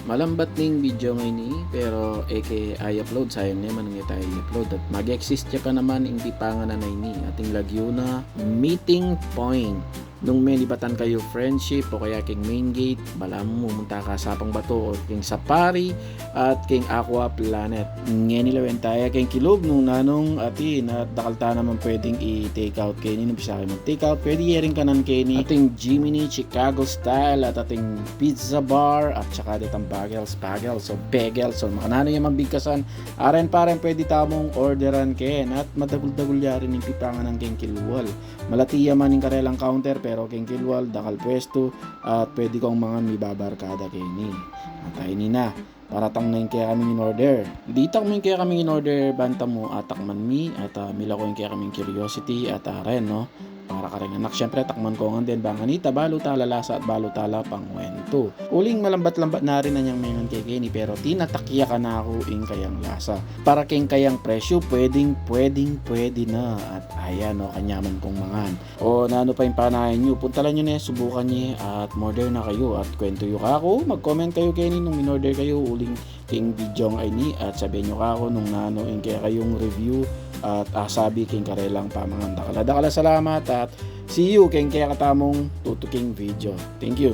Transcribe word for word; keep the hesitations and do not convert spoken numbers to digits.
Malambat ning video ngeni, pero e ke i-upload, sayang naman nung e tayu i-upload. At mag-exist ya pa naman ing pipanganan a ini, ating lagyu na meeting point. Nung menibatan kayu friendship o kaya king main gate, balamu mumunta ka Sapang Bato o king Sapari at king Aqua Planet. Ngeni lawen taya king kilub nung nanung atin at dakal ta naman pwedeng i-take out keni nung bisa kayu mag-take out. Pwede ye ring kanan keni ating Jiminy Chicago style at ating pizza bar at saka detang bagels, pagels o pegels o makananu ya mang bigkasan. Aren paren pwede tamung orderan ken at madagul-dagul ya rin ing pipanganan king kilwal. Malati ya man ing karelang counter pero king kilwal dakal pwestu at pwede kang mangan mibabarkada keni. At ayni na, paratang na ing kekaming in-order. Ditak mu ing kekaming in-order, banta mu atakman mi at ah, milako ing kekaming curiosity at aren, no? Para kareng anak, syempre, atakman ko ngan den bang anita, balu tala lasa at balu tala pangwentu. Uling malambat-lambat na rin anyang mengan ke keni, pero tinatak ya kanaku ing kayang lasa. Para keng kayang presyu, pwedeng, pwedeng, pwede na. At ayan, no, kanyaman kung mangan. O nanu pa ing panayan yu, puntalan yu ne, subukan ye, at murder na kayu, at kwentu yu kaku, mag-comment kayu keni nung in-order kayu, uling king video a ini, at sabian yu kaku nung nanu ing kekayung review, at asabi king karelang pamangan. Dakal a dakal a salamat, at see you king kekatamung tutuking video. Thank you.